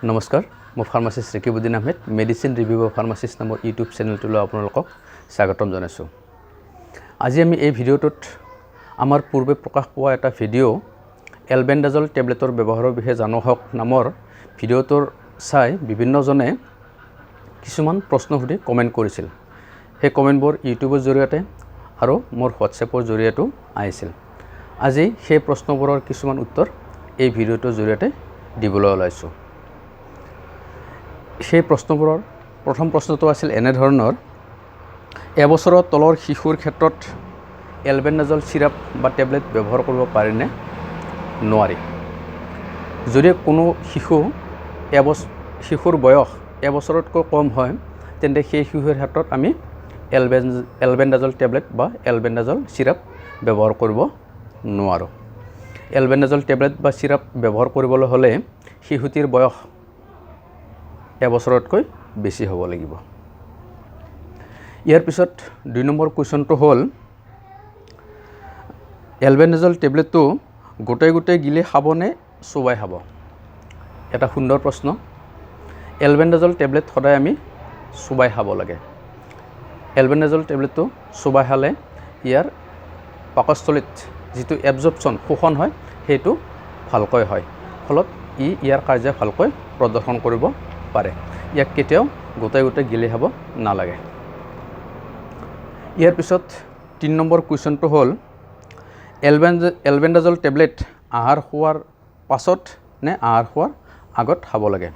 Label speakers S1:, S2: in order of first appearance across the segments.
S1: নমস্কাৰ, মই pharmacist Rekibuddin Ahmed. Medicine review pharmacist নামৰ ইউটিউব চেনেলটোলৈ আপোনালোকক স্বাগতম জনাইছোঁ। আজি আমি এই ভিডিঅ'টোত আমাৰ পূৰ্বে প্ৰকাশ পোৱা এটা ভিডিঅ' এলবেণ্ডাজল টেবলেটৰ ব্যৱহাৰৰ বিষয়ে জানো আহক নামৰ ভিডিঅ'টোৰ চাই বিভিন্নজনে কিছুমান প্ৰশ্ন সুধি কমেণ্ট কৰিছিল। সেই কমেণ্টবোৰ ইউটিউবৰ জৰিয়তে আৰু মোৰ হোৱাটছএপৰ জৰিয়তেও আহিছিল। আজি সেই প্ৰশ্নবোৰৰ কিছুমান উত্তৰ এই ভিডিঅ'টোৰ জৰিয়তে দিবলৈ ওলাইছোঁ। সেই প্ৰশ্নবোৰৰ প্ৰথম প্ৰশ্নটো আছিল এনেধৰণৰ: এবছৰৰ তলৰ শিশুৰ ক্ষেত্ৰত এলবেণ্ডাজল চিৰাপ বা টেবলেট ব্যৱহাৰ কৰিব পাৰিনে? নোৱাৰি। যদি কোনো শিশু শিশুৰ বয়স এবছৰতকৈ কম হয়, তেন্তে সেই শিশুৰ ক্ষেত্ৰত আমি এলবেণ্ডাজল টেবলেট বা এলবেণ্ডাজল চিৰাপ ব্যৱহাৰ কৰিব নোৱাৰোঁ। এলবেণ্ডাজল টেবলেট বা চিৰাপ ব্যৱহাৰ কৰিবলৈ হ'লে শিশুটিৰ বয়স এবছৰতকৈ বেছি হ'ব লাগিব। ইয়াৰ পিছত 2 নম্বৰ কুৱেশ্যনটো হ'ল, এলবেণ্ডাজল টেবলেটটো গোটেই গোটেই গিলি খাবনে চোবাই খাব? এটা সুন্দৰ প্ৰশ্ন। এলবেণ্ডাজল টেবলেট সদায় আমি চোবাই খাব লাগে। এলবেণ্ডাজল টেবলেটটো চোবাই খালে ইয়াৰ পাকস্থলীত যিটো এবজৰ্পশ্যন, শোষণ হয়, সেইটো ভালকৈ হয়। ফলত ই ইয়াৰ কাৰ্য ভালকৈ প্ৰদৰ্শন কৰিব পাৰে। ইয়াক কেতিয়াও গোটেই গোটেই গিলি খাব নালাগে। ইয়াৰ পিছত 3 নম্বৰ কুৱেশ্যনটো হ'ল, এলবেণ্ডাজল টেবলেট আহাৰ খোৱাৰ পাছত নে আহাৰ খোৱাৰ আগত খাব লাগে?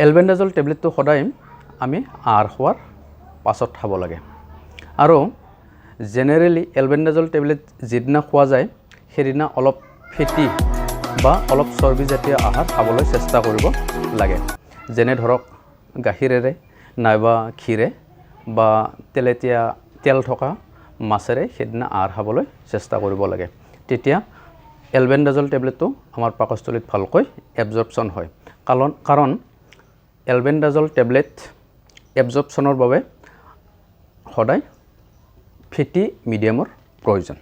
S1: এলবেণ্ডাজল টেবলেটটো সদায় আমি আহাৰ খোৱাৰ পাছত খাব লাগে আৰু জেনেৰেলি এলবেণ্ডাজল টেবলেট যিদিনা খোৱা যায়, সেইদিনা অলপ ফেটি বা অলপ চৰ্বিজাতীয় আহাৰ খাবলৈ চেষ্টা কৰিব লাগে। যেনে ধৰক, গাখীৰেৰে নাইবা ঘিৰে বা তেলেতীয়া তেল থকা মাছেৰে সেইদিনা আহাৰ খাবলৈ চেষ্টা কৰিব লাগে। তেতিয়া এলবেণ্ডাজল টেবলেটটো আমাৰ পাকস্থলীত ভালকৈ এবজৰ্পশ্যন হয়। কাৰণ এলবেণ্ডাজল টেবলেট এবজৰ্পশ্যনৰ বাবে সদায় ফেটি মিডিয়ামৰ প্ৰয়োজন।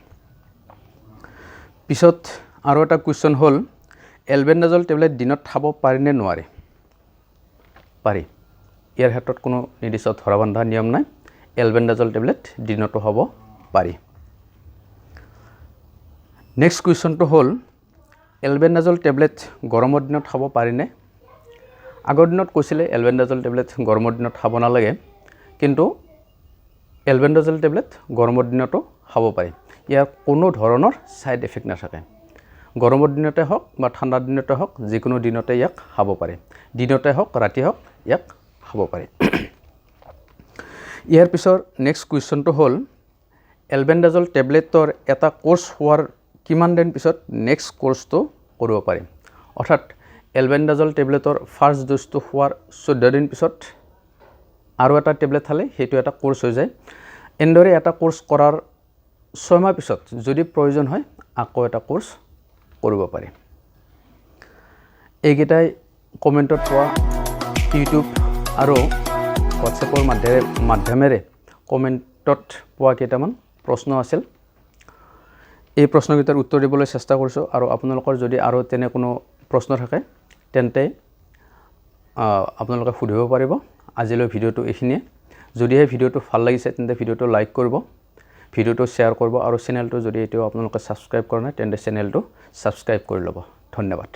S1: পিছত আৰু এটা কুৱেশ্যন হ'ল, এলবেণ্ডাজল টেবলেট দিনত খাব পাৰিনে নোৱাৰে? পাৰি। ইয়াৰ ক্ষেত্ৰত কোনো নিৰ্দিষ্ট ধৰা বন্ধা নিয়ম নাই। এলবেণ্ডাজল টেবলেট দিনতো খাব পাৰি। নেক্সট কুৱেশ্যনটো হ'ল, এলবেণ্ডাজল টেবলেট গৰমৰ দিনত খাব পাৰিনে? আগৰ দিনত কৈছিলে এলবেণ্ডাজল টেবলেট গৰমৰ দিনত খাব নালাগে, কিন্তু এলবেণ্ডাজল টেবলেট গৰমৰ দিনতো খাব পাৰি। ইয়াৰ কোনো ধৰণৰ ছাইড এফেক্ট নাথাকে। গৰমৰ দিনতে হওক বা ঠাণ্ডাৰ দিনতে হওক, যিকোনো দিনতে ইয়াক খাব পাৰে। দিনতে হওক, ৰাতি হওক, ইয়াক খাব পাৰে। ইয়াৰ পিছৰ নেক্সট কুৱেশ্যনটো হ'ল, এলবেণ্ডাজল টেবলেটৰ এটা কোৰ্চ হোৱাৰ কিমান দিন পিছত নেক্সট কোৰ্চটো কৰিব পাৰিম? অৰ্থাৎ এলবেণ্ডাজল টেবলেটৰ ফাৰ্ষ্ট ড'জটো খোৱাৰ 14 দিন পিছত আৰু এটা টেবলেট খালে সেইটো এটা কোৰ্চ হৈ যায়। এনেদৰে এটা কোৰ্চ কৰাৰ 6 মাহ পিছত যদি প্ৰয়োজন হয়, আকৌ এটা কোৰ্চ কৰিব পাৰি। এইকেইটাই কমেণ্টত পোৱা, ইউটিউব আৰু হোৱাটছএপৰ মাধ্যমেৰে কমেণ্টত পোৱা কেইটামান প্ৰশ্ন আছিল। এই প্ৰশ্নকেইটাৰ উত্তৰ দিবলৈ চেষ্টা কৰিছোঁ আৰু আপোনালোকৰ যদি আৰু তেনে কোনো প্ৰশ্ন থাকে, তেন্তে আপোনালোকে সুধিব পাৰিব। আজিলৈ ভিডিঅ'টো এইখিনিয়ে। যদিহে ভিডিঅ'টো ভাল লাগিছে, তেন্তে ভিডিঅ'টো লাইক কৰিব, ভিডিঅ'টো শ্বেয়াৰ কৰিব আৰু চেনেলটো যদি এতিয়াও আপোনালোকে ছাবস্ক্ৰাইব কৰা নাই, তেন্তে চেনেলটো ছাবস্ক্ৰাইব কৰি ল'ব। ধন্যবাদ।